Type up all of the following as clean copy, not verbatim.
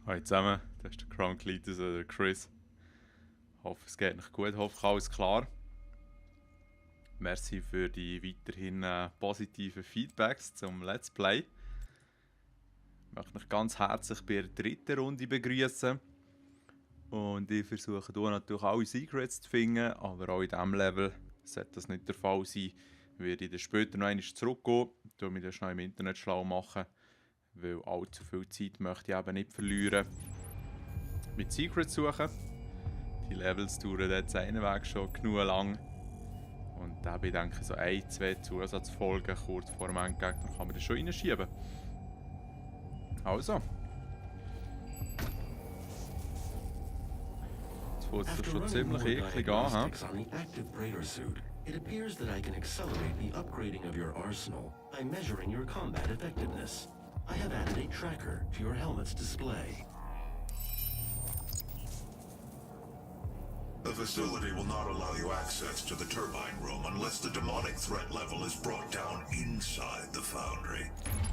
Hallo zusammen, das ist der Cronklitus oder der Chris. Ich hoffe, es geht euch gut, ich hoffe, alles klar. Merci für die weiterhin positiven Feedbacks zum Let's Play. Ich möchte euch ganz herzlich bei der dritten Runde begrüßen. Und ich versuche hier natürlich alle Secrets zu finden, aber auch in diesem Level sollte das nicht der Fall sein. Werde ich dann später noch einmal zurückgehen, mich dann schnell im Internet schlau machen, weil allzu viel Zeit möchte ich eben nicht verlieren. Mit Secrets suchen. Die Levels dauern jetzt einen Weg schon genug lang. Und da bin ich denke so 1-2 Zusatzfolgen kurz vor dem Endgegner kann man das schon reinschieben. Also. Jetzt fängt es doch schon ziemlich eklig an, hä? It appears that I can accelerate the upgrading of your arsenal by measuring your combat effectiveness. I have added a tracker to your helmet's display. The facility will not allow you access to the turbine room unless the demonic threat level is brought down inside the foundry.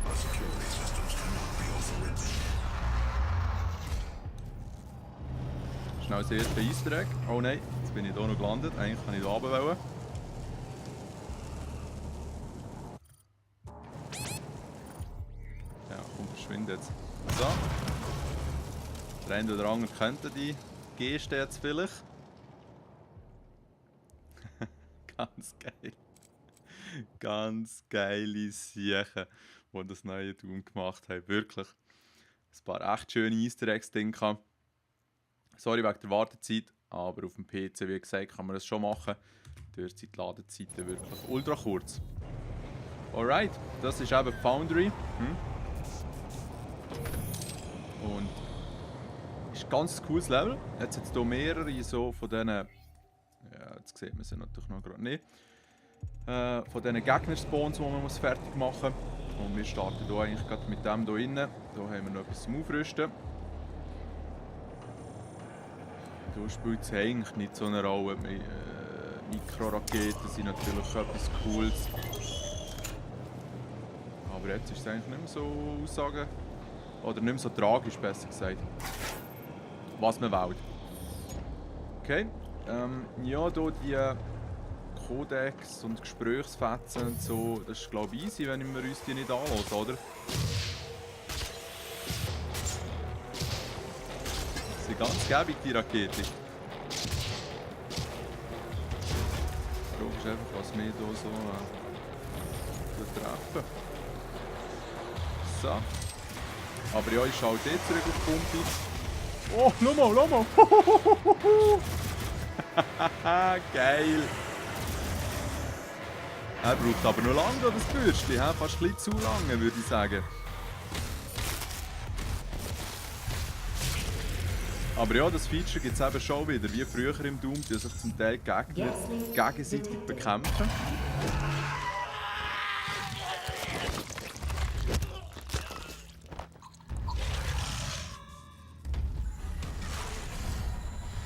Our security systems cannot be overridden. Schnell das erste Easter Egg. Oh nein, jetzt bin ich hier noch gelandet. Eigentlich kann ich hier runter wollen. Ja, komm, verschwind jetzt. So. Der eine oder andere kennt die Geste jetzt vielleicht. Ganz geil. Ganz geile Sachen, die das neue Doom gemacht haben. Wirklich. Ein paar echt schöne Easter Eggs drin gehabt. Sorry wegen der Wartezeit, aber auf dem PC, wie gesagt, kann man das schon machen. Dort sind die Ladezeiten wirklich ultra kurz. Alright, das ist eben die Foundry. Und ist ein ganz cooles Level. Jetzt hat es hier mehrere so von diesen. Ja, jetzt sieht man sie natürlich noch gerade nicht. Von diesen Gegner-Spawns, die man fertig machen muss. Und wir starten hier eigentlich gerade mit dem hier innen. Hier haben wir noch etwas zum Aufrüsten. Hier spielt es eigentlich nicht so eine Rolle. Mikroraketen sind natürlich etwas Cooles. Aber jetzt ist es eigentlich nicht mehr so Aussagen. Oder nicht mehr so tragisch, besser gesagt. Was man wählt. Okay. Ja, hier die Codex und Gesprächsfetzen und so, das ist glaube ich easy, wenn wir uns die nicht anhören, oder? Das sind ganz gäbig, die Rakete. Die Frage ist einfach, was wir hier so treffen. So. Aber ja, ich schaue jetzt zurück auf die Pumpe. Oh, schau mal! Geil! Er braucht aber noch lange, das Bürstchen. Fast ein bisschen zu lange, würde ich sagen. Aber ja, das Feature gibt es eben schon wieder, wie früher im Doom, die sich zum Teil Gegner gegenseitig bekämpfen.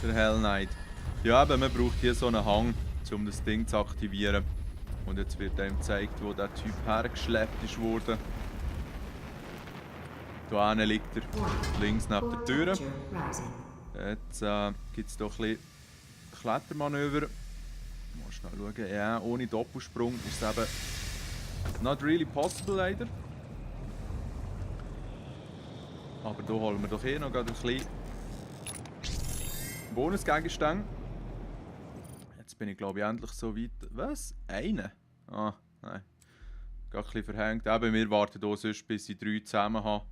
Der Hell Knight. Ja, eben, man braucht hier so einen Hang, um das Ding zu aktivieren. Und jetzt wird einem gezeigt, wo der Typ hergeschleppt ist worden. Hier hinten liegt er, links neben der Tür. Jetzt gibt es hier ein bisschen Klettermanöver. Mal schnell schauen. Ja, ohne Doppelsprung ist es eben not really possible leider. Aber hier holen wir doch eh noch ein bisschen Bonusgegenstände. Jetzt bin ich glaube ich endlich so weit. Was? Eine? Ah, nein. Gar ein bisschen verhängt. Eben, wir warten hier sonst bis ich 3 zusammen habe.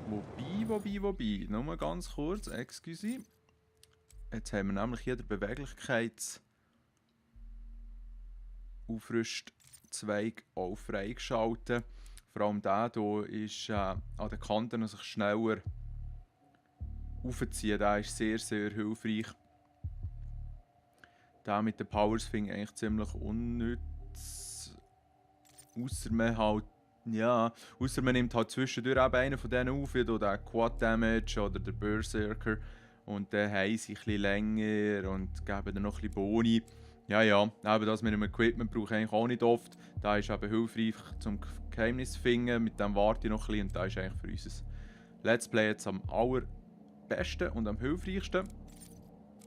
Wobei. Nur ganz kurz, excuse. Jetzt haben wir nämlich hier den Beweglichkeitsaufrüstzweig auch freigeschaltet. Vor allem der hier ist an den Kanten sich schneller aufziehen. Der ist sehr, sehr hilfreich. Der mit den Powers finde ich eigentlich ziemlich unnütz. Ausser man halt, ja, ausser man nimmt halt zwischendurch eben einen von denen auf, wie der Quad Damage oder der Berserker. Und dann haben sie ein bisschen länger und geben dann noch ein bisschen Boni. Ja, eben das mit dem Equipment brauche ich eigentlich auch nicht oft. Da ist eben hilfreich zum Geheimnis zu finden. Mit dem warte ich noch ein bisschen und da ist eigentlich für uns Let's Play jetzt am allerbesten und am hilfreichsten.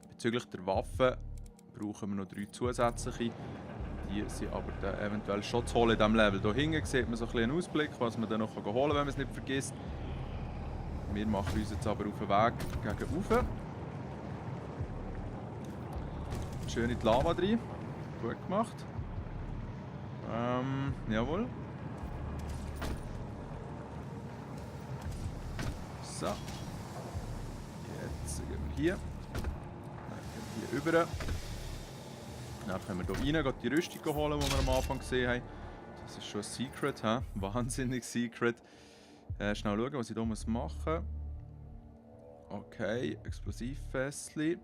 Bezüglich der Waffen brauchen wir noch 3 zusätzliche. Die sind aber dann eventuell schon zu holen in diesem Level. Hier hinten sieht man so ein bisschen einen Ausblick, was man dann noch holen kann, wenn man es nicht vergisst. Wir machen uns jetzt aber auf den Weg gegen rauf. Schön in die Lava rein. Gut gemacht. Jawohl. So. Jetzt gehen wir hier. Dann gehen wir hier rüber. Dann können wir hier rein, die Rüstung holen, die wir am Anfang gesehen haben. Das ist schon ein Secret, he? Wahnsinnig Secret. Schnell schauen, was ich hier machen muss. Okay, Explosivfässchen.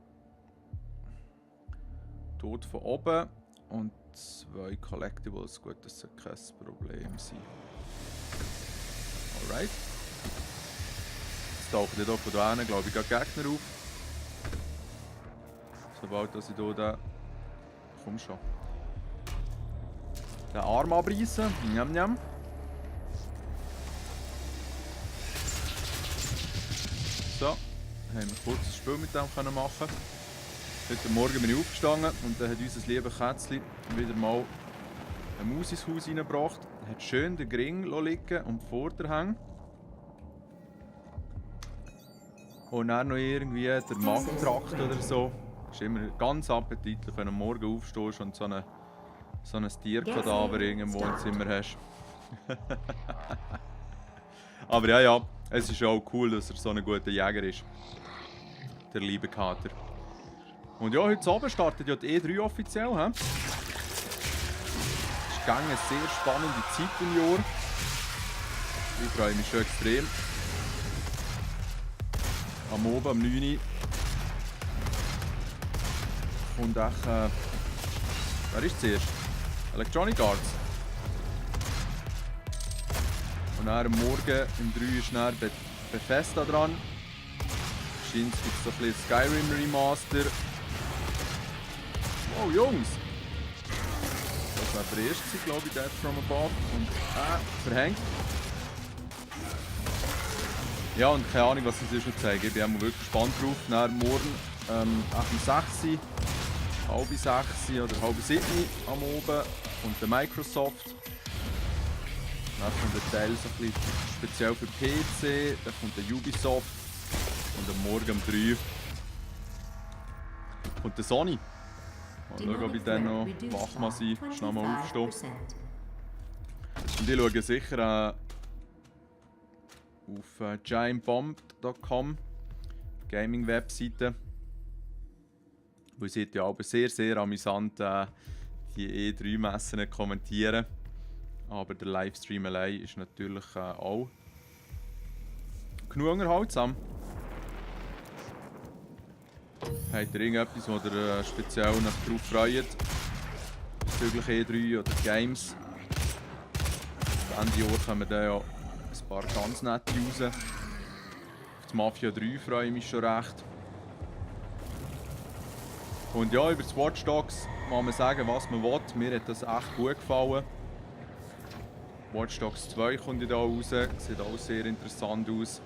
Tod von oben. Und 2 Collectibles. Gut, das sollte kein Problem sein. Alright. Jetzt tauchen hier von da hinten, glaube ich, Gegner auf. Sobald ich hier den... Komm schon. Den Arm abreißen. Njam, njam. So. Haben wir kurz ein Spiel mit dem machen. Heute Morgen bin ich aufgestanden und dann hat unser liebes Kätzchen wieder mal eine Maus ins Haus reingebracht. Er hat schön den Gring liegen und die Vorderhänge. Und dann noch irgendwie der Magentrakt oder so. Das ist immer ganz appetitlich, wenn du am Morgen aufstehst und so ein Tierkadaver im Wohnzimmer hast. Aber ja, es ist auch cool, dass er so ein guter Jäger ist. Der liebe Kater. Und ja, heute Abend startet ja die E3 offiziell. Es ist eine sehr spannende Zeit im Jahr. Ich freue mich schon extrem. Am Abend, am 9 Uhr. Und echt, wer ist zuerst? Electronic Arts. Und dann am Morgen um 3 Uhr ist dann Bethesda dran. Scheint es gibt so ein bisschen Skyrim Remaster. Oh Jungs! Das war der erste, glaube ich, Death from Above. Und verhängt. Ja, und keine Ahnung, was ich euch noch zeige. Ich bin wirklich gespannt drauf. Dann morgen um 6 Uhr, halb 6 oder halb 7 am Abend kommt der Microsoft. Dann kommt der Teil so ein bisschen speziell für PC. Dann kommt der Ubisoft. Und am Morgen um 3 Uhr kommt der Sony. Mal schauen, ob ich dann noch wach mal sein, schnell mal aufstehen. Und ich schaue sicher auf giantbomb.com, Gaming-Webseite. Wo ihr seht ja aber sehr, sehr amüsant die E3-Messen kommentieren. Aber der Livestream allein ist natürlich auch genug unterhaltsam. Habt ihr irgendetwas, wo ihr speziell noch drauf freut? Bezüglich E3 oder Games? Ende Jahr kommen dann ja ein paar ganz nette raus. Auf die Mafia 3 freue ich mich schon recht. Und ja, über die Watch Dogs kann man sagen, was man will. Mir hat das echt gut gefallen. Watch Dogs 2 kommt da raus, sieht auch sehr interessant aus.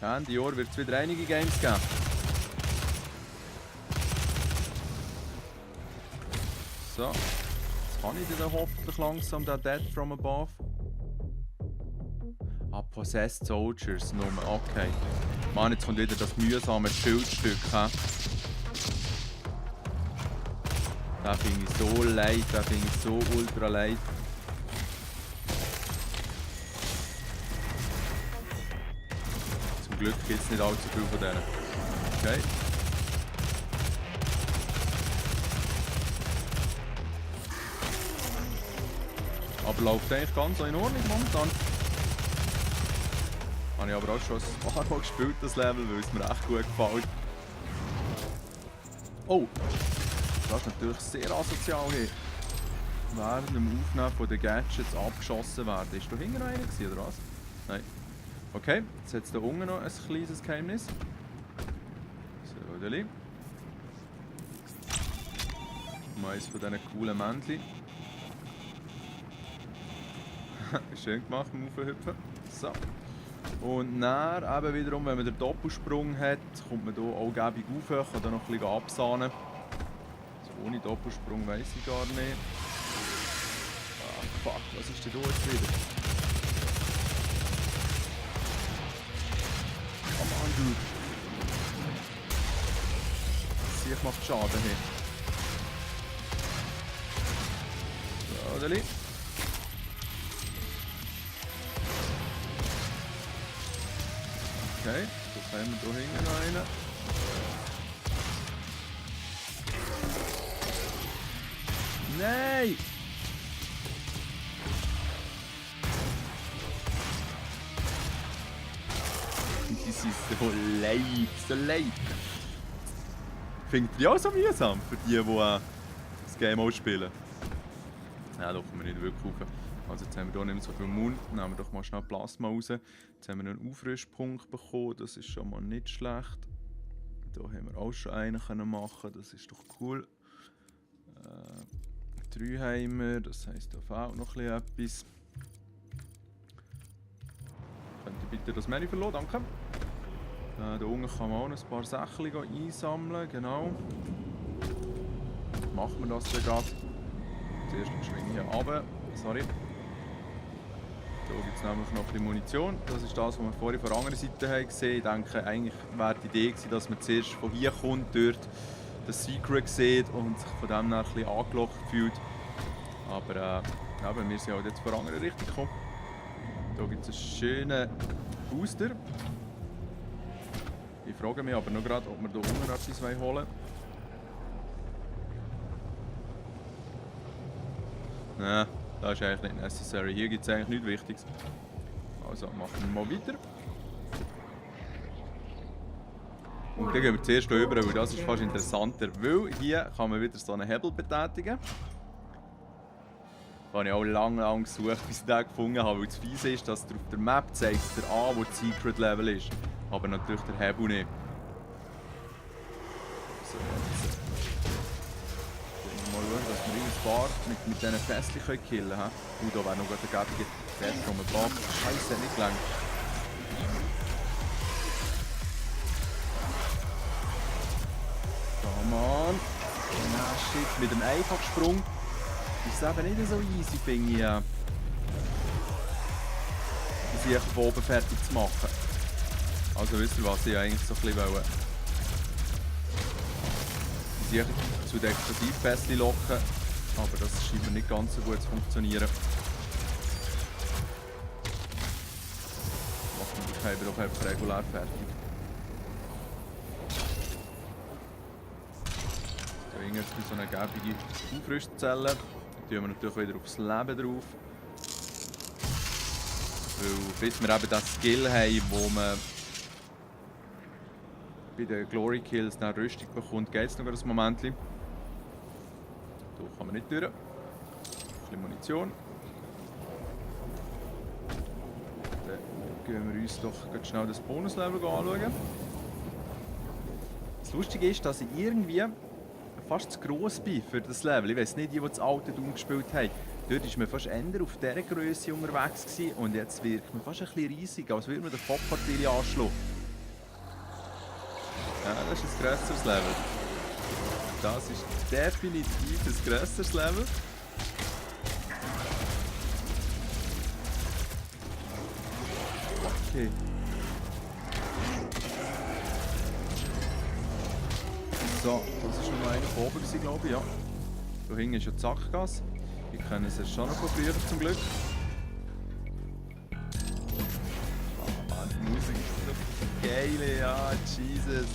Ende Jahr wird es wieder einige Games geben. So, jetzt kann ich dann hoffentlich langsam den Death from Above. Possessed Soldiers Nummer, okay. Mann, jetzt kommt wieder das mühsame Schildstück. Den finde ich so leid, den finde ich so ultra leid. Zum Glück gibt es nicht allzu viel von denen. Okay. Aber läuft eigentlich ganz in Ordnung momentan. Habe ich aber auch schon ein paar Mal gespielt, das Level, weil es mir echt gut gefällt. Oh! Das ist natürlich sehr asozial hier. Während dem Aufnehmen von den Gadgets abgeschossen werden. Ist da hinten noch einer gewesen, oder was? Nein. Okay, jetzt hat es da unten noch ein kleines Geheimnis. So, Deli. Mal eins von diesen coolen Männchen. Schön gemacht beim Aufhüpfen. So. Und dann eben wiederum, wenn man den Doppelsprung hat, kommt man hier auch gäbig rauf, kann dann noch ein bisschen absahnen. Also ohne Doppelsprung weiss ich gar nicht. Ah, fuck, was ist denn da jetzt wieder? Come on, dude. Ich macht Schaden hier. So, Deli. Okay, jetzt haben wir hier hinten noch einen. Nein! Die sind so leid. Findet ihr auch so mühsam für die das Game ausspielen? Ja, da kommen wir nicht wirklich rauf. Also jetzt haben wir hier nicht mehr so viel Mund. Nehmen wir doch mal schnell Plasma raus. Jetzt haben wir noch einen Aufrüstpunkt bekommen. Das ist schon mal nicht schlecht. Hier haben wir auch schon einen machen. Das ist doch cool. 3 haben wir. Das heisst, da fehlt noch etwas. Könnt ihr bitte das Menü verlassen? Danke. Da unten kann man auch noch ein paar Sachen einsammeln. Genau. Machen wir das dann gerade. Zuerst schwingen wir hier runter. Sorry. Hier gibt es nämlich noch ein bisschen Munition. Das ist das, was wir vorhin von der anderen Seite haben gesehen. Ich denke, eigentlich wäre die Idee gewesen, dass man zuerst von hier kommt, dort das Secret sieht und sich von dem ein bisschen angelockt fühlt. Aber wir sind halt jetzt von der anderen Richtung gekommen. Hier gibt es einen schönen Booster. Ich frage mich aber noch gerade, ob wir hier unten etwas holen wollen. Nein, das ist eigentlich nicht necessary. Hier gibt es eigentlich nichts Wichtiges. Also machen wir mal weiter. Und dann gehen wir zuerst hier rüber, weil das ist fast interessanter. Weil hier kann man wieder so einen Hebel betätigen. Da habe ich auch lange gesucht, bis ich den gefunden habe. Weil das Fiese ist, dass auf der Map zeigt der an, wo das Secret Level ist. Aber natürlich der Hebel nicht. So, jetzt. Mal schauen, dass wir ein paar mit diesen Fässchen killen können. Da wäre noch ein gäbiger Fest, wo man braucht. Scheiße, nicht lang. Come on. Na shit, mit dem Einfachsprung ist es eben nicht so easy, finde ich. Die sich von oben fertig zu machen. Also wisst ihr was, ich eigentlich so ein bisschen wollte. Die sich zu den Explosivpässchen locken, aber das scheint mir nicht ganz so gut zu funktionieren. Machen wir die Käfer doch einfach regulär fertig. Da hinten ist so eine gäbige Aufrüstzelle. Da tun wir natürlich wieder aufs Leben drauf. Weil bis wir eben das Skill haben, wo man bei den Glory Kills eine Rüstung bekommt, geht es noch ein Moment. Hier kann man nicht durch. Ein bisschen Munition. Dann gehen wir uns doch schnell das Bonuslevel anschauen. Das Lustige ist, dass ich irgendwie fast zu gross bin für das Level. Ich weiss nicht, die das alte Doom gespielt haben. Dort war man fast eher auf dieser Größe unterwegs gewesen, und jetzt wirkt man fast ein bisschen riesig, als würde man den Fock-Partie anschlagen. Ja, das ist ein grösseres Level. Das ist definitiv ein grösseres Level. Okay. So, das war noch einer von oben, glaube ich, ja. Da hinten ist ja die Sackgasse. Wir kennen es schon noch von früher zum Glück. Oh Mann, die Musik ist so geil, ja, Jesus.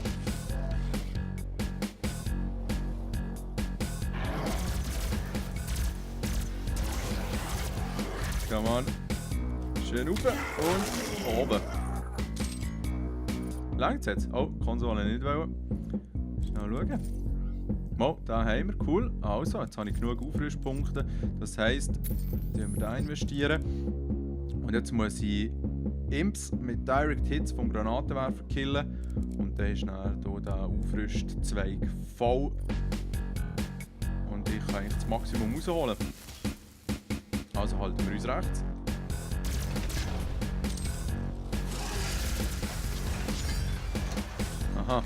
Come on. Schön rauf und oben. Langt es jetzt? Oh, Konsole nicht wollen. Schnell schauen. Mal, da haben wir, cool. Also, jetzt habe ich genug Aufrüstpunkte. Das heisst, die wir da investieren. Und jetzt muss ich Imps mit Direct Hits vom Granatenwerfer killen. Und dann ist dann hier der Aufrüstzweig voll. Und ich kann eigentlich das Maximum rausholen. Also halten wir uns rechts. Aha.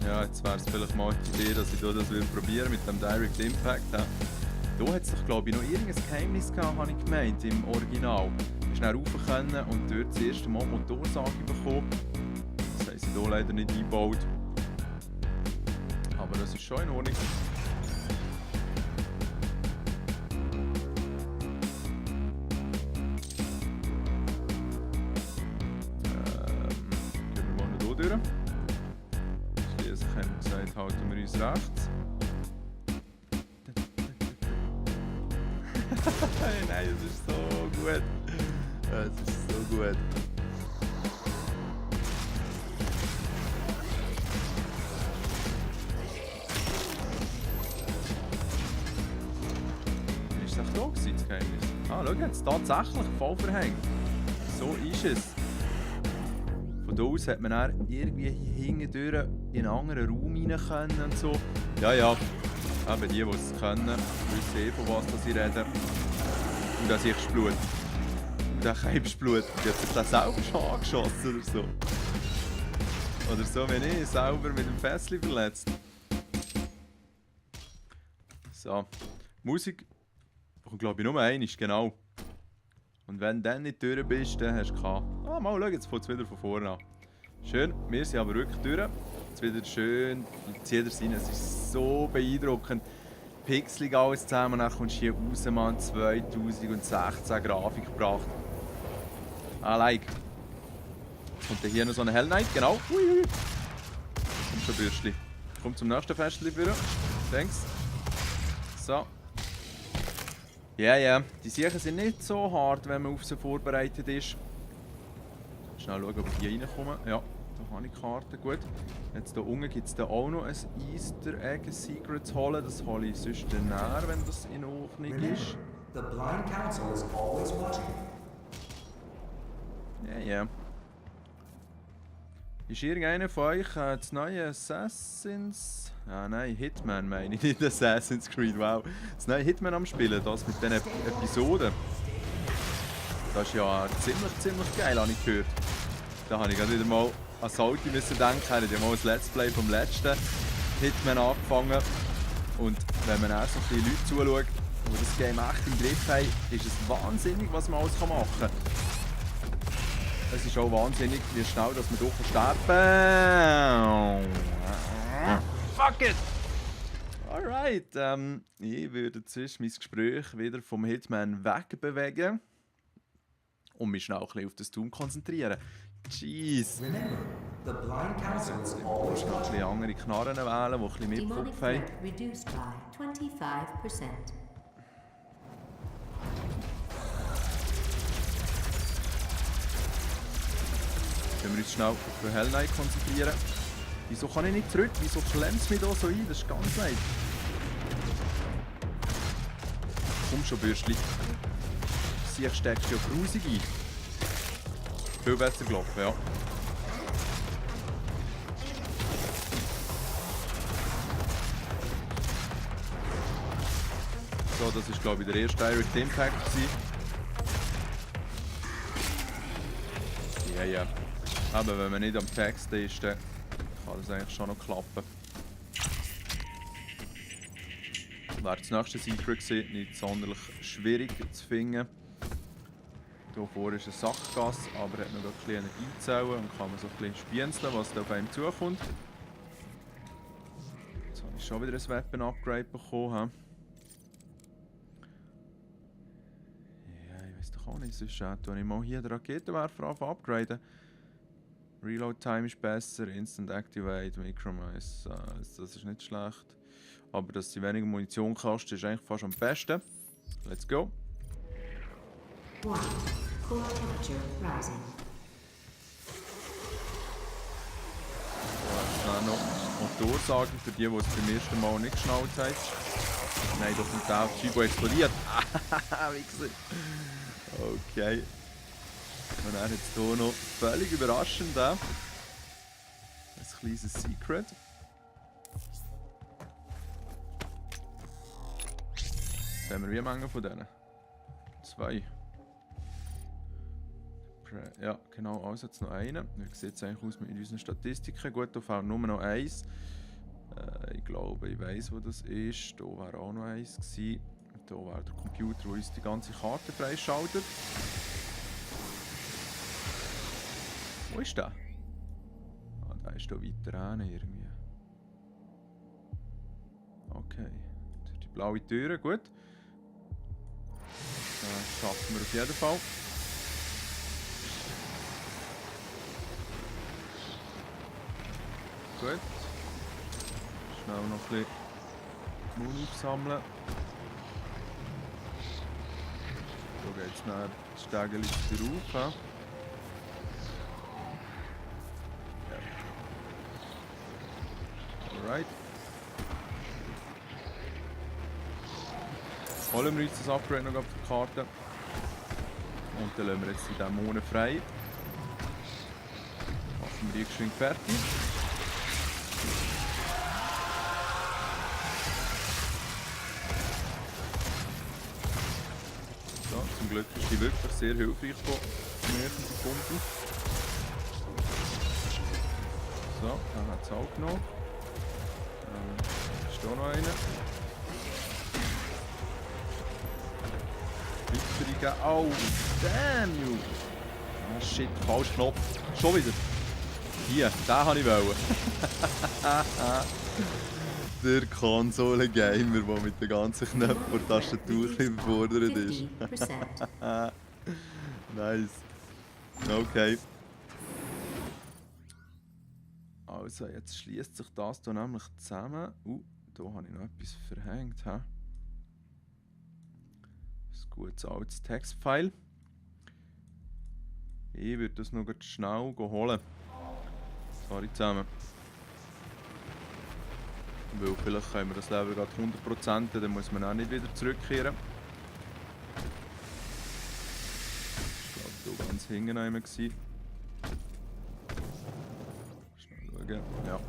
Ja, jetzt wäre es vielleicht mal die Idee, dass ich das probieren mit dem Direct Impact. Ja. Da hat es doch, glaube ich, noch irgendein Geheimnis gehabt, habe ich gemeint, im Original. Du schnell rauf können und dort das erste Mal Motorsage bekommen. Das haben sie hier leider nicht eingebaut. Aber das ist schon in Ordnung. Gehen wir mal noch hier durch. Schliesslich haben wir gesagt, halten wir uns rechts. Nein, das ist so gut. Das ist so gut. Ist es echt da gewesen, das Geheimnis? Ah, schau, jetzt tatsächlich voll verhängt. So ist es. Von da aus hat man dann irgendwie hier hinten durch in einen anderen Raum rein können und so. Ja, ja. Eben die es können, wissen eh, von was ich rede. Und das ist Blut. Und dann kein Blut. Die hat sich dann selber schon angeschossen oder so. Oder so wie ich, selber mit dem Fässchen verletzt. So. Musik kommt, glaube ich, nur einmal, genau. Und wenn du dann nicht durch bist, dann hast du gehabt. Ah, mal schau, jetzt fängt es wieder von vorne an. Schön, wir sind aber wirklich durch. Jetzt wieder schön, zieht er rein. Es ist so beeindruckend. Pixelig alles zusammen, dann kommst du hier raus, man, 2016 Grafik gebracht. I like. Jetzt kommt hier noch so eine Hell Knight, genau. Ui. Kommt schon Bürstli. Kommt zum nächsten Festchen wieder. Thanks. So. Ja, ja. Die Sachen sind nicht so hart, wenn man auf sie vorbereitet ist. Schnell schauen, ob ich hier reinkomme. Ja, da habe ich die Karte. Gut. Jetzt hier unten gibt es auch noch ein Easter Egg, ein Secret zu holen. Das hole ich sonst näher, wenn das in Ordnung ist. The Blind Council is always watching. Ja, ja. Ist irgendeiner von euch das neue Assassin's... Ah nein, Hitman meine ich, nicht Assassin's Creed, wow. Das neue Hitman am Spielen, das mit diesen Episoden. Das ist ja ziemlich geil, habe ich gehört. Da habe ich gerade wieder mal an Salty müssen denken. Ich habe ja mal ein Let's Play vom letzten Hitman angefangen. Und wenn man auch so viele Leute zuschaut, die das Game echt im Griff haben, ist es wahnsinnig, was man alles machen kann. Es ist auch wahnsinnig, wie schnell dass man durch sterben. Fuck it! Alright, ich würde zwischen mein Gespräch wieder vom Hitman wegbewegen und mich schnell ein bisschen auf das Tun konzentrieren. Jeez! Remember, the Blind Council is always Ein watching. bisschen andere Knarren wählen, die ein bisschen mehr Demonic Pfupf haben. threat reduced by 25%. Wenn wir uns schnell auf den Hell Knight konzentrieren. Wieso kann ich nicht zurück? Wieso klemmt es mich da so ein? Das ist ganz leid. Komm schon, Bürstli. Sieh, steckst du ja grusig ein. Viel besser gelaufen, ja. So, das war, glaube ich, der erste Direct Impact. Ja, ja. Aber wenn man nicht am Text ist, dann kann das eigentlich schon noch klappen. Wäre das nächste Secret gewesen, nicht sonderlich schwierig zu finden. Hier vorne ist eine Sackgasse, aber hat noch ein bisschen Energiezellen und kann man so ein bisschen spienzeln, was da auf einem zukommt. Jetzt habe ich schon wieder ein Weapon-Upgrade bekommen. Ja, ich weiß doch auch nicht, sonst tue ich mal hier den Raketenwerfer upgraden. Reload Time ist besser, Instant Activate, Micromise, das ist nicht schlecht. Aber dass sie weniger Munition kostet, ist eigentlich fast am besten. Let's go. 1. Core temperature rising. Schnell noch Motorsagen für die, die es beim ersten Mal nicht geschnallt haben. Nein, das sind auch die Scheibe explodiert. Wichser. Okay. Und dann jetzt hier noch völlig überraschend ein kleines Secret. Jetzt haben wir wie Menge von denen? 2. Ja, genau, also jetzt noch einen. Wie sieht es eigentlich aus mit unseren Statistiken? Gut, da fehlt nur noch eins. Ich glaube, ich weiss, wo das ist. Da wäre auch noch eins gewesen. Da wäre der Computer, der uns die ganze Karte freischaltet. Wo ist der? Ah, der ist da weiter hinten irgendwie. Okay. Die blaue Tür, gut. Das schaffen wir auf jeden Fall. Gut. Schnell noch ein bisschen Mund aufsammeln. So geht es nachher das Stegeli wieder rauf. Ja. Alright. Holen wir uns das Upgrade noch auf die Karte. Und dann lassen wir jetzt die Dämonen frei. Machen wir die geschwind fertig. So, zum Glück ist die wirklich sehr hilfreich von mehreren Sekunden. So, dann hat es auch genommen. Ist da noch einer. Weitergeben. Oh, damn you! Ah, shit, falscher Knopf. Schon wieder. Hier, den habe ich wollen. Der Konsole-Gamer, der mit den ganzen Knöpfen und Tastatur überfordert ist. 50%. Nice. Okay. Also, jetzt schließt sich das hier nämlich zusammen. Da habe ich noch etwas verhängt. He? Ein gutes altes Textfile. Ich würde das noch schnell holen. Sorry zusammen. Weil vielleicht können wir das Level gerade 100%, dann muss man auch nicht wieder zurückkehren. Ich glaube, da ganz hinten einmal gewesen. Schnell schauen. Ja.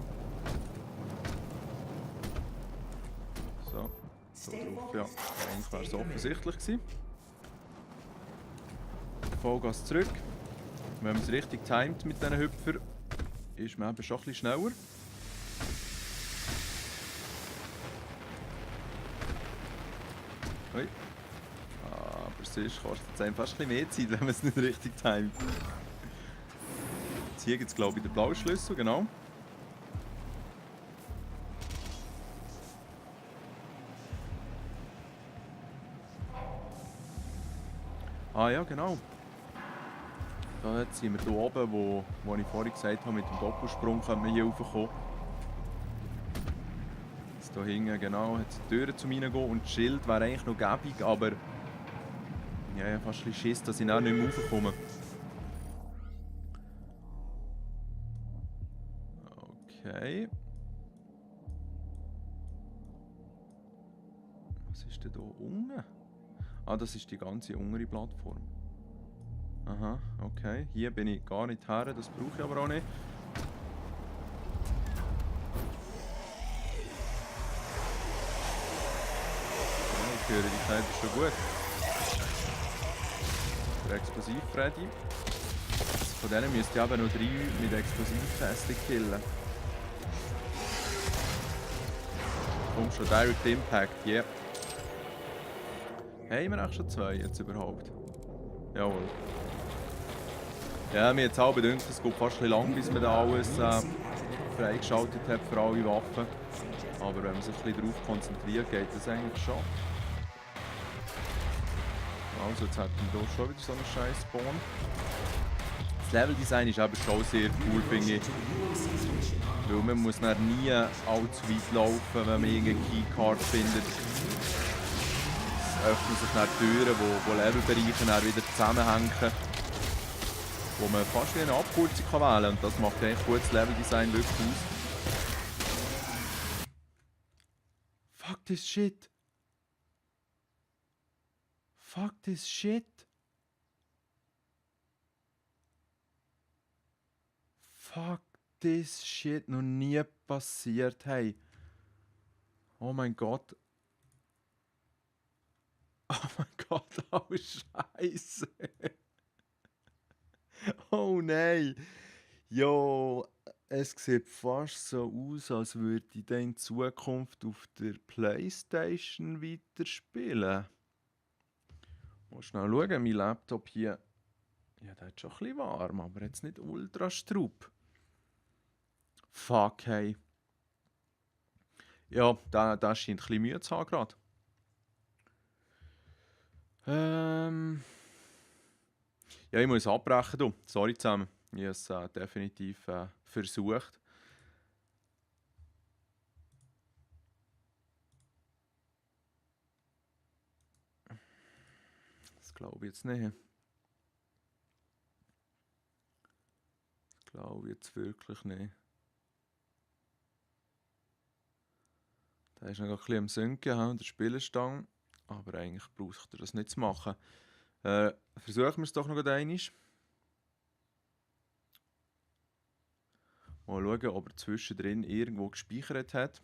So. Da drauf, ja. Eigentlich wäre es offensichtlich gewesen. Vollgas zurück. Wenn man es richtig timet mit diesen Hüpfern, ist man eben schon ein bisschen schneller. Ui. Aber sonst kostet es einem fast ein bisschen mehr Zeit, wenn man es nicht richtig timet. Jetzt hier gibt es, glaube ich, den blauen Schlüssel, genau. Ah ja, genau. Da sind wir hier oben, wo ich vorhin gesagt habe, mit dem Doppelsprung können wir hier raufkommen. Jetzt hier hinten, genau, hat es Türen zum Reingehen und das Schild wäre eigentlich noch gäbig, aber ja, ich habe fast ein bisschen Schiss, dass ich auch nicht mehr raufkomme. Okay. Was ist denn hier unten? Ah, das ist die ganze untere Plattform. Aha, okay. Hier bin ich gar nicht her, das brauche ich aber auch nicht. Ja, ich höre die Zeit schon gut. Der Explosiv Freddy. Von denen müsste ich aber noch 3 mit Explosivkästen killen. Kommt schon Direct Impact, yep. Haben wir auch schon 2 jetzt überhaupt? Jawohl. Ja, mir jetzt auch bedingt, es geht fast ein bisschen lang, bis man da alles freigeschaltet hat für alle Waffen. Aber wenn man sich ein bisschen darauf konzentriert, geht das eigentlich schon. Also jetzt hat man hier schon wieder so einen scheiß Spawn. Das Leveldesign ist aber schon sehr cool, finde ich. Weil man muss dann nie allzu weit laufen, wenn man irgendeine Keycard findet. Es öffnen sich dann Türen, wo Levelbereiche dann wieder zusammenhängen. Wo man fast wie eine Abkürzung wählen kann. Und das macht eigentlich gutes Leveldesign wirklich aus. Fuck this shit! Fuck this shit! Fuck this shit! Noch nie passiert, hey! Oh mein Gott! Oh mein Gott, oh Scheiße! nein! Jo, es sieht fast so aus, als würde ich dann in Zukunft auf der Playstation weiterspielen. Mal schnell schauen, mein Laptop hier. Ja, der ist schon ein bisschen warm, aber jetzt nicht ultra straub. Fuck, hey. Ja, der scheint ein bisschen Mühe zu haben gerade. Ja, ich muss abbrechen, du. Sorry zusammen. Ich habe es definitiv versucht. Das glaube ich jetzt nicht. Das glaube ich jetzt wirklich nicht. Der ist noch ein bisschen am Sinken, der Spielerstang. Aber eigentlich braucht er das nicht zu machen. Versuchen wir es doch noch einmal. Mal schauen, ob er zwischendrin irgendwo gespeichert hat.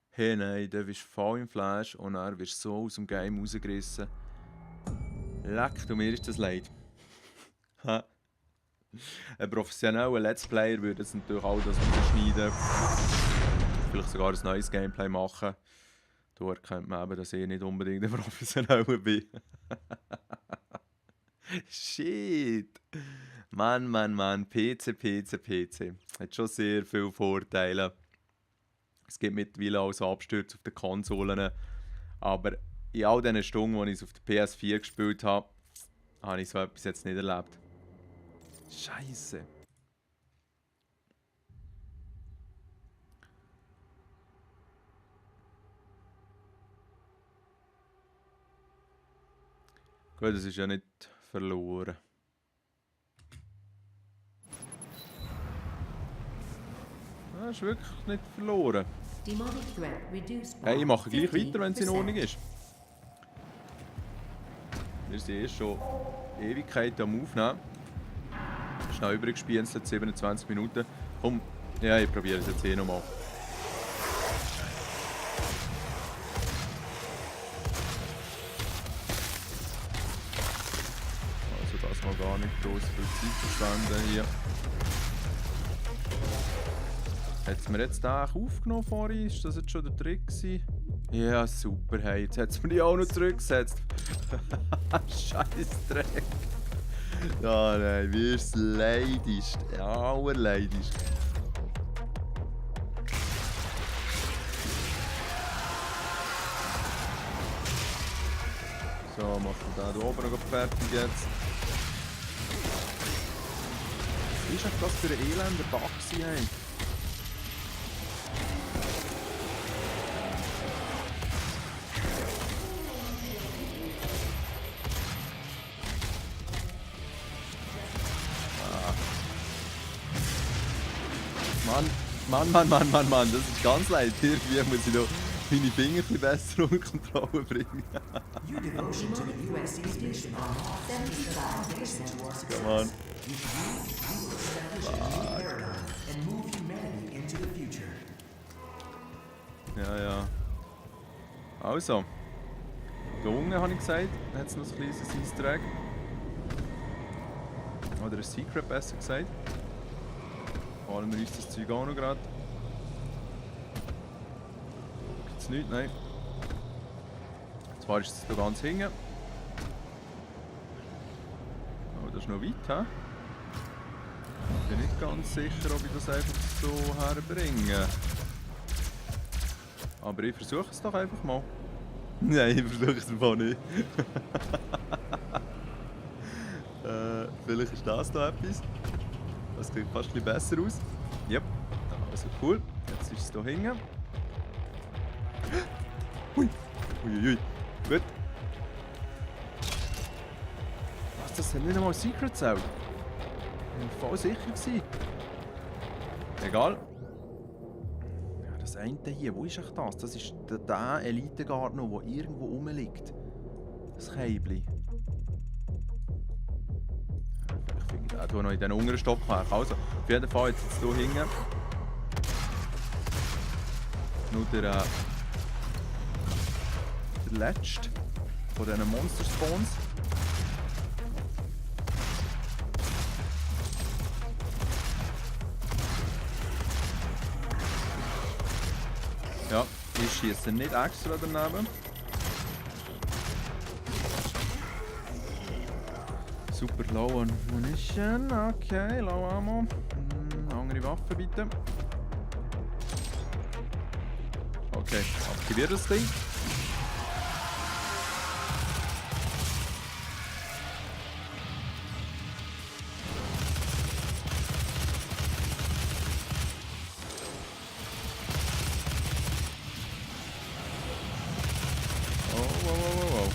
Hey, nein, der ist voll im Flash und er wird so aus dem Game rausgerissen. Leck, du, mir ist das leid. Ein professioneller Let's Player würde jetzt natürlich auch das schneiden. Vielleicht sogar ein neues Gameplay machen. Da erkennt man eben, dass ich nicht unbedingt ein Professioneller bin. Shit! Mann. PC. Hat schon sehr viele Vorteile. Es gibt mittlerweile auch so Abstürze auf den Konsolen. Aber in all diesen Stunden, die ich es auf der PS4 gespielt habe, habe ich so etwas jetzt nicht erlebt. Scheiße. Gut, das ist ja nicht verloren. Das ist wirklich nicht verloren. Demonic threat reduced by Hey, ich mache gleich weiter, wenn es in 50%. Ordnung ist. Wir sind eh schon Ewigkeit am Aufnehmen. Schnell übergespielt, 27 Minuten. Komm, ja, ich probiere es jetzt eh nochmal. Also das mal gar nicht groß viel Zeit verschwenden hier. Hat es mir jetzt den auch aufgenommen vorhin? Ist das jetzt schon der Trick gewesen? Ja, super, hey, jetzt hat es mir die auch noch zurückgesetzt. Scheiß Dreck. Ja, nein, wie ist es leidisch. Allerleidisch. So, machen wir den hier oben noch fertig jetzt. Was ist das für ein elender Bug gewesen, hey? Mann, das ist ganz leid. Irgendwie muss ich noch meine Finger ein bisschen besser unter Kontrolle bringen. Your devotion to the US reduced by 75% to our success. Come on. You will establish a new paradigm and move humanity into the future. Ja. Also. Da unten habe ich gesagt, hat es noch ein kleines Easter Egg. Oder ein Secret besser gesagt. Holen wir uns das Zeug auch noch gerade. Gibt es nichts? Nein. Zwar ist es hier ganz hinten. Oh, das ist noch weit, hä? Ich bin nicht ganz sicher, ob ich das einfach so herbringe. Aber ich versuche es doch einfach mal. Nein, ich versuche es einfach nicht. Vielleicht ist das da etwas. Das sieht fast ein bisschen besser aus. Yep, also cool. Jetzt ist es hier hinten. Ui. Gut. Was, das sind nicht einmal Secrets auch? Ich war voll sicher gewesen. Egal. Ja, das eine hier, wo ist echt das? Das ist der Elite-Gardner, der irgendwo rumliegt. Das Käbli. Ich finde den hier noch in den unteren Stockwerk. Also, auf jeden Fall jetzt hier hinten. Nur der letzte. von diesen Monster-Spawns. Ja, ich schieße nicht extra daneben. Super low on Munition. Okay, low Ammo. Andere Waffe bitte. Okay, aktiviere das Ding. Wow.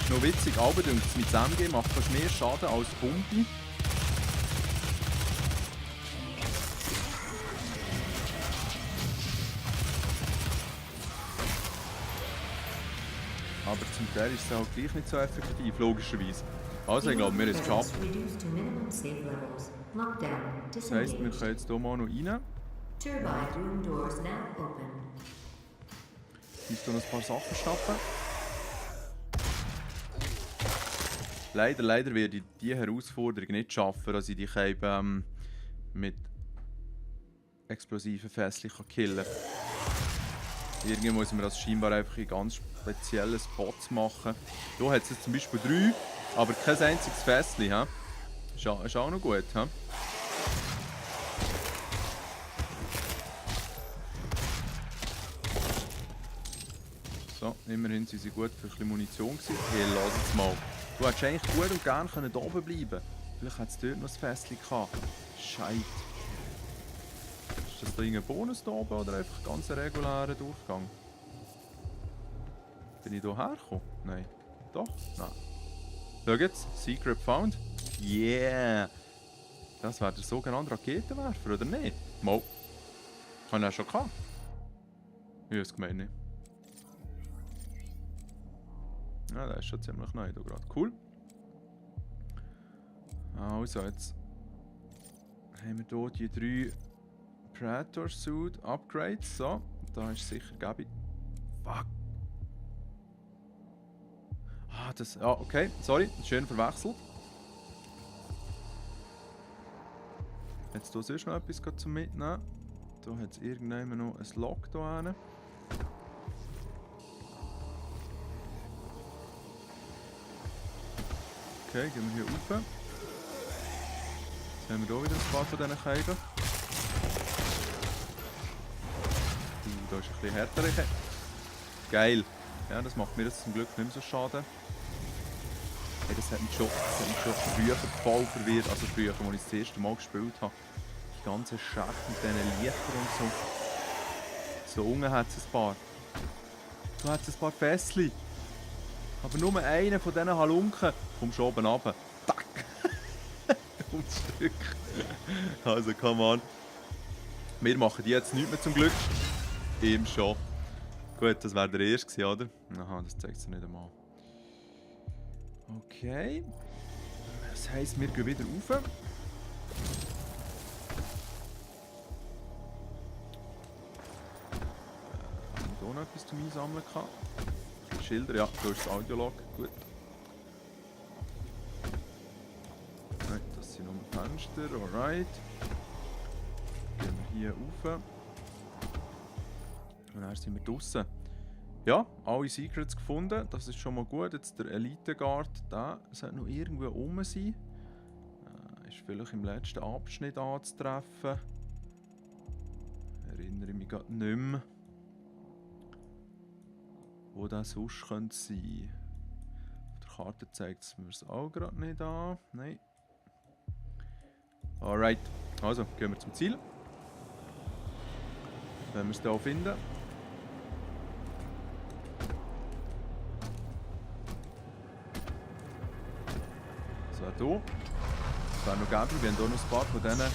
Ist noch witzig, aber mit SMG macht fast mehr Schaden als Pumpe. Aber zum Teil ist es auch gleich nicht so effektiv, logischerweise. Also, ich glaube, wir haben es geschafft. Reduced to minimum safe levels. Lockdown. Das heisst, wir Disengaged. können jetzt hier mal noch rein. Turbine room doors now open. Ich muss hier noch ein paar Sachen schnappen. Leider werde ich diese Herausforderung nicht schaffen, dass ich die Käbe mit explosiven Fässchen killen kann. Irgendwie muss man das scheinbar einfach in ganz speziellen Spots machen. Hier hat es jetzt zum Beispiel 3, aber kein einziges Fässchen. Ist auch noch gut. He? So, immerhin sind sie gut für ein bisschen Munition gewesen. Hey, lass jetzt mal. Du hättest eigentlich gut und gerne da oben bleiben können. Vielleicht hätte es dort noch ein Fässchen gehabt. Scheiße. Ist das da ein Bonus da oben oder einfach ein ganz regulärer Durchgang? Bin ich hierher gekommen? Nein. Doch? Nein. Schau jetzt. Secret found. Yeah! Das wäre der sogenannte Raketenwerfer, oder nicht? Mal. Haben wir ja schon gehabt. Ich weiß gemeint nicht. Ja, der ist schon ziemlich neu hier gerade. Cool. Also, jetzt haben wir hier die 3 Predator Suit Upgrades. So, da ist sicher Gabi. Fuck. Ah, das. Ah, okay. Sorry, schön verwechselt. Jetzt hier sonst noch etwas zum Mitnehmen. Da hat es irgendjemand noch ein Lock hier hin. Okay, gehen wir hier rauf. Jetzt haben wir hier wieder ein paar von diesen Käben. Da ist ein bisschen härter. Geil. Ja, das macht mir jetzt zum Glück nicht mehr so Schaden. Hey, das hat mich schon früher voll verwirrt. Also früher, als ich das erste Mal gespielt habe. Die ganzen Schächte mit diesen Lichtern und so. So unten hat es ein paar. So hat es ein paar Fässchen. Aber nur einer von diesen Halunken kommt schon oben runter. Tack! Ums Stück. Also, come on. Wir machen die jetzt nicht mehr zum Glück. Ihm schon. Gut, das wäre der erste gewesen, oder? Aha, das zeigt es nicht einmal. Okay. Das heisst, wir gehen wieder rauf. Haben wir hier noch etwas zum Einsammeln gehabt? Schilder, ja, da ist das Audiolog, gut. Nein, das sind nur Fenster, alright. Gehen wir hier rauf. Und dann sind wir draußen. Ja, alle Secrets gefunden, das ist schon mal gut. Jetzt der Elite Guard, der sollte noch irgendwo rum sein. Ist vielleicht im letzten Abschnitt anzutreffen. Erinnere mich gerade nicht mehr. Wo das sonst könnte sein. Auf der Karte zeigt es mir es auch gerade nicht an. Nein. Alright. Also, gehen wir zum Ziel. Wenn wir es hier finden. So, hier. Das wäre noch gäbe, wenn hier noch ein paar von diesen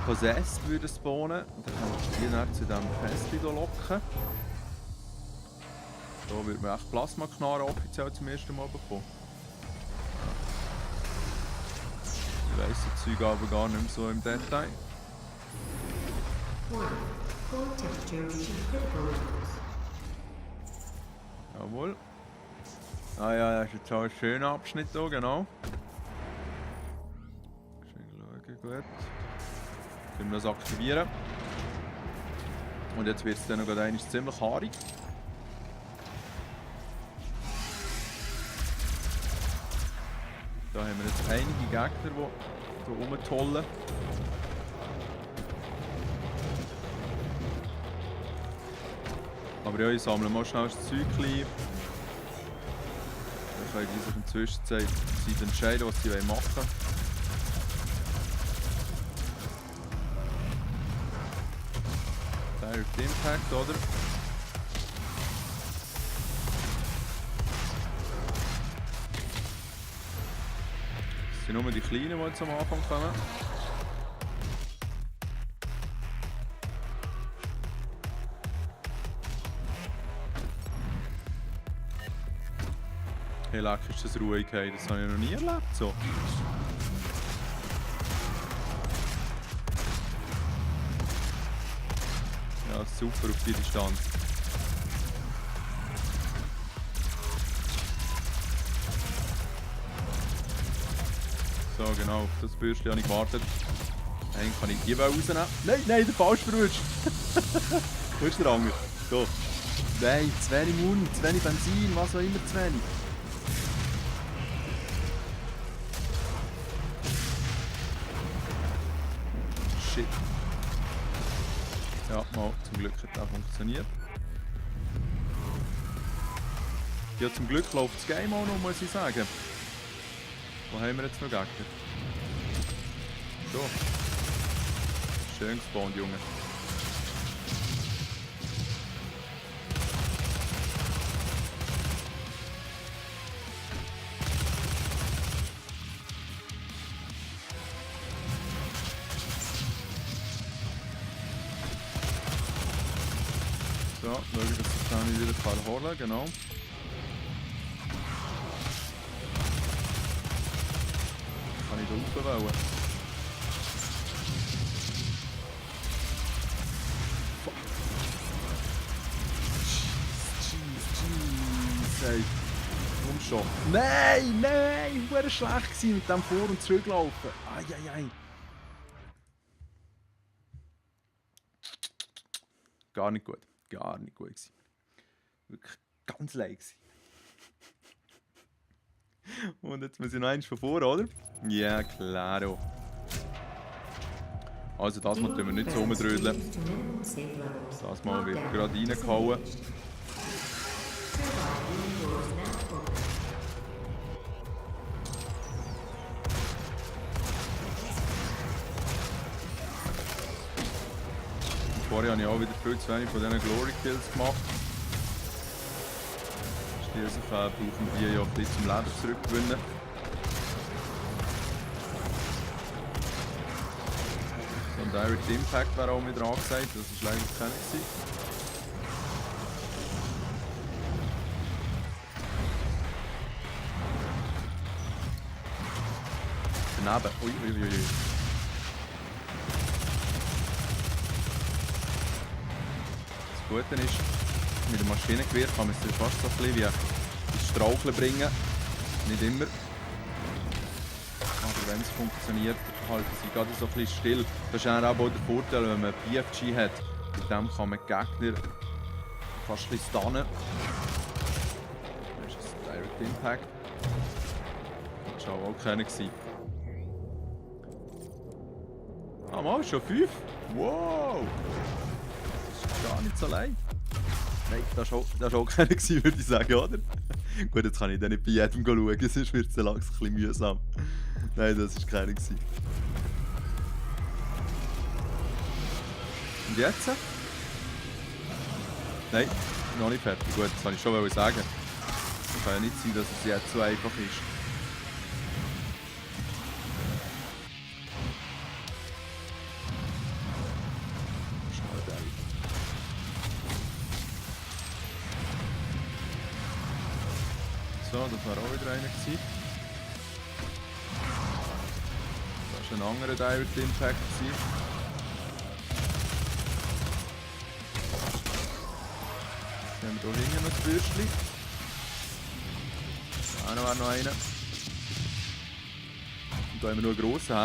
Possessed würden spawnen. Und dann können wir die dann zu diesem Festchen hier locken. Da wird man echt Plasmaknarren offiziell zum ersten Mal bekommen. Ich weiss das Zeug aber gar nicht mehr so im Detail. Warning. Core temperature reaching critical levels. Jawohl. Ah ja, das ist jetzt auch ein schöner Abschnitt hier, genau. Schön schauen, gut. Können wir das aktivieren. Und jetzt wird es dann noch einmal ziemlich haarig. Da haben wir jetzt einige Gegner, die hier rumtollen. Aber ja, ich sammle mal schnell das Zeug klein. Dann können die sich in der Zwischenzeit entscheiden, was sie machen wollen. Direct Impact, oder? Das sind nur die Kleinen, die jetzt am Anfang kommen. Hey, leck, ist das ruhig, hey. Das habe ich noch nie erlebt. So. Ja, super auf die Distanz. So, genau, auf das Bürstchen habe ich gewartet. Eigentlich kann ich die rausnehmen. Nein, nein, der falsch verrutscht. Wo ist der Anger? So. Nein, zu wenig Mund, zu wenig Benzin, was auch immer zu wenig. Shit. Ja, mal, zum Glück hat das funktioniert. Ja, zum Glück läuft das Game auch noch, muss ich sagen. Wo haben wir jetzt noch Gegner? So. Schön gespawnt, Junge. So, schauen, dass ich das dann wieder holen kann, genau. Kann ich da raufbauen? Fuck. Jeez, ey. Komm schon. Nein, nein, war schlecht gewesen mit dem Vor- und Zurücklaufen. Eieiei. Gar nicht gut. Gar nicht gut gewesen. Wirklich ganz leid gewesen. Und jetzt muss ich noch eins von vor, oder? Ja, klaro. Also das mal tun wir nicht so rumdrödeln. Das mal wird gerade reingehauen. Vorher habe ich auch wieder viel zu wenig von diesen Glory Kills gemacht. Schließlich brauchen die ja ein bisschen zum Leben zurückgewinnen. So ein Direct Impact wäre auch mit dran gesagt, das war eigentlich keiner gewesen. Daneben, uiuiui. Das Gute ist, mit dem Maschinengewehr kann man es fast so ein bisschen wie ins Straucheln bringen. Nicht immer. Aber wenn es funktioniert, halten sie gerade so ein bisschen still. Das ist auch der Vorteil, wenn man BFG hat. Mit dem kann man die Gegner fast ein bisschen stunnen. Das ist ein Direct Impact. Das war auch keiner gewesen. Ah, mal, schon 5? Wow! Gar nicht so leicht. Nein, das war auch keiner gewesen, würde ich sagen, oder? Gut, jetzt kann ich dann nicht bei jedem schauen, sonst wird es langsam ein bisschen mühsam. Nein, das war keiner gewesen. Und jetzt? Nein, noch nicht fertig. Gut, das kann ich schon sagen. Es kann ja nicht sein, dass es jetzt so einfach ist. So, das war auch wieder einer gewesen. Das war ein anderer Direct Impact gewesen. haben wir hier hinten noch das Bürstchen. Da wäre noch einer. Und da haben wir noch einen grossen.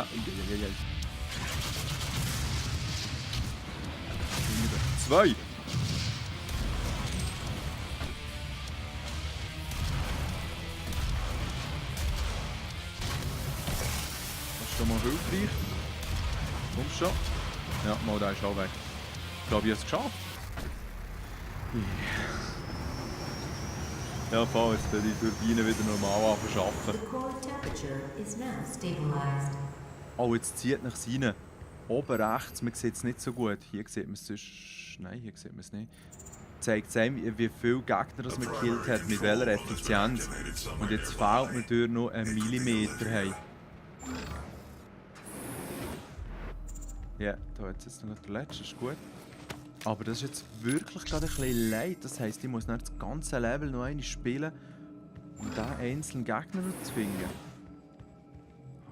Zwei! Das ist schon mal hilfreich. Komm schon. Ja, mal, der ist auch weg. Ich glaube, ich habe es geschafft. Ja, voll, jetzt können die Turbinen wieder normal arbeiten. The core temperature is now stabilized. Oh, jetzt zieht nach rein. Oben rechts, man sieht es nicht so gut. Hier sieht man es sonst... Nein, hier sieht man es nicht. Zeigt einem, wie viele Gegner das man gekillt hat, mit welcher Effizienz. Und jetzt fehlt mir durch noch einen Millimeter. Hey. Ja, da hat es jetzt noch der letzte, ist gut. Aber das ist jetzt wirklich gerade ein bisschen leid. Das heisst, ich muss dann das ganze Level noch einmal spielen, um diesen einzelnen Gegner noch zu finden.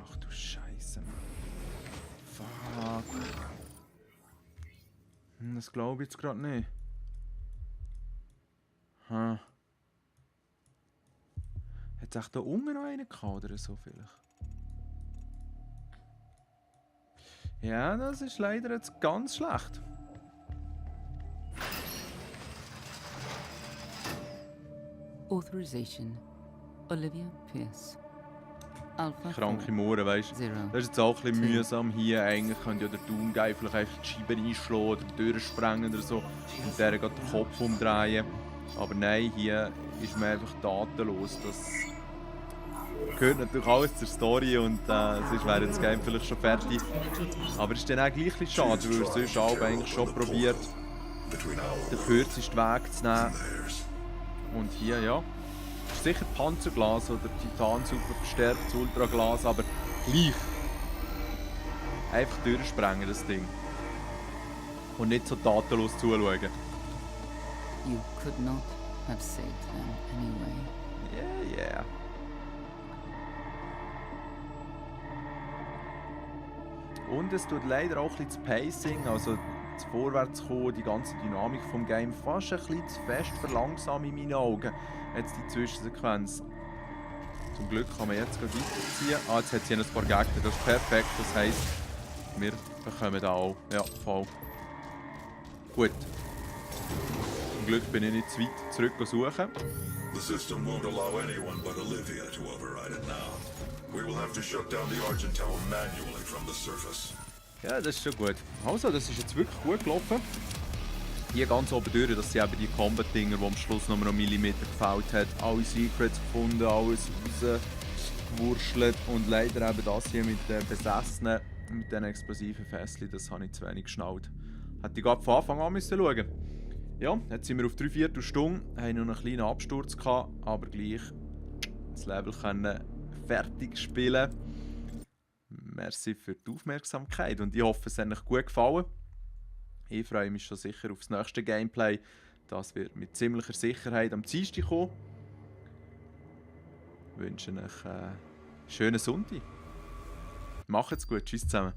Ach du Scheiße, Mann. Fuck. Das glaube ich jetzt gerade nicht. Hat es echt da unten noch einen gehabt oder so vielleicht? Ja, das ist leider jetzt ganz schlecht. Authorization. Olivia Pierce. Alpha Kranke Mohren, weißt du? 0. Das ist jetzt auch ein bisschen mühsam hier. Eigentlich könnte ja der Doomguy vielleicht einfach die Scheiben einschlagen oder durchsprengen oder so und der geht den Kopf umdrehen. Aber nein, hier ist man einfach datenlos. Das gehört natürlich alles zur Story und sonst wäre das Game vielleicht schon fertig. Aber es ist dann auch gleich ein bisschen schade, weil er sonst auch eigentlich schon probiert, den kürzesten Weg zu nehmen. Und hier, ja, ist sicher Panzerglas oder Titan super verstärktes Ultraglas, aber gleich. Einfach durchsprengen, das Ding. Und nicht so tatenlos zuschauen. You could not have saved them anyway. Yeah. Und es tut leider auch ein bisschen das Pacing, also das Vorwärtskommen, die ganze Dynamik vom Game fast ein bisschen zu fest verlangsamen in meinen Augen. Jetzt die Zwischensequenz. Zum Glück kann man jetzt gerade weiterziehen. Jetzt hat sie ein paar Gegner, das ist perfekt, das heisst, wir bekommen da auch. Ja, voll. Gut. Zum Glück bin ich nicht zu weit zurück suchen. The system won't allow anyone but Olivia to override it now. We will have to shut down the Argent Tower manually from the surface. Ja, das ist schon gut. Also, das ist jetzt wirklich gut gelaufen. Hier ganz oben durch, dass sie eben die Combat-Dinger, die am Schluss noch einen Millimeter gefällt hat, alle Secrets gefunden, alles rausgewurschtelt und leider eben das hier mit den Besessenen, mit den explosiven Fässchen, das habe ich zu wenig geschnallt. Hätte ich gerade von Anfang an müssen schauen. Ja, jetzt sind wir auf 3/4 Stunde, haben noch einen kleinen Absturz gehabt, aber gleich das Level können fertig spielen. Merci für die Aufmerksamkeit und ich hoffe, es hat euch gut gefallen. Ich freue mich schon sicher auf das nächste Gameplay. Das wird mit ziemlicher Sicherheit am Dienstag kommen. Ich wünsche euch einen schönen Sonntag. Macht's gut, tschüss zusammen.